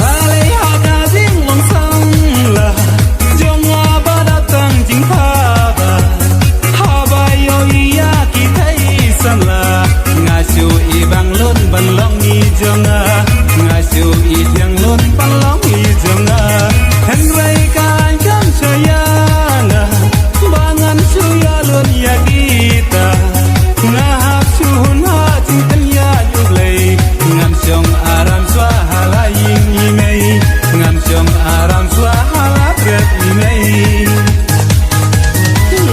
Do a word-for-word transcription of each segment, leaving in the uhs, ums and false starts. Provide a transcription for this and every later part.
Balei ha ka jinglong samla jong nga ba da tang jingthaba, haba ïohi ïa ki thei samla, nga shu i bang lun ban long i jong nga, nga shu i thiang lun ban long i jong nga. Hynrei ka aiñ kam sha ïa nga ba ngan shu ïa lun ïa kita. Nga hap shu hun ha jingkynïaid U Blei. Ngam shong aram shuwa ha la ïing i mei. Ngam shong aram shuwa ha la trep i mei.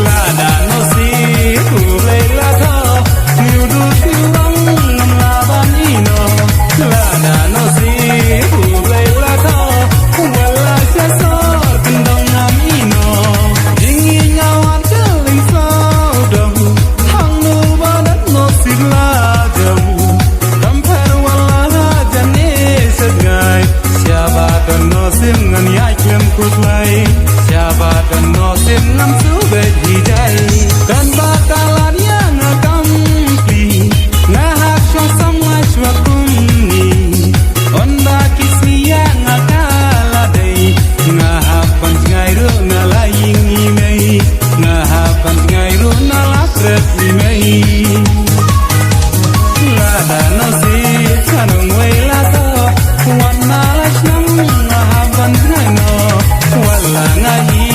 Lada nusip U Blei la thoh, ngi u du shu ong ngam lah ban ïeh noh. Lada nusip U Blei la thoh, wat la sha sor kyndong ngam ïeh noh. Jingïeit nga wan kylleng sawdong, hangno ba dat nusip la jong. Kam pher wat la ha jane shet ngai. Sha ba don nusip ngan ïaid khlem khuslai. Sha ba don nusip ngam shu beit hi jai. Don ba ka lad ïa nga kam pli. Nga hap shong sam nga shuwa kumne. Yn ba ki sngi ïa nga ka la dei. Nga hap ban jngai ruh na la ïing i mei. Nga hap ban jngai ruh na la trep i mei. Lada nusip ka nongwei la thoh, wat na la shnong nga hap ban jngai noh. Wat la nga i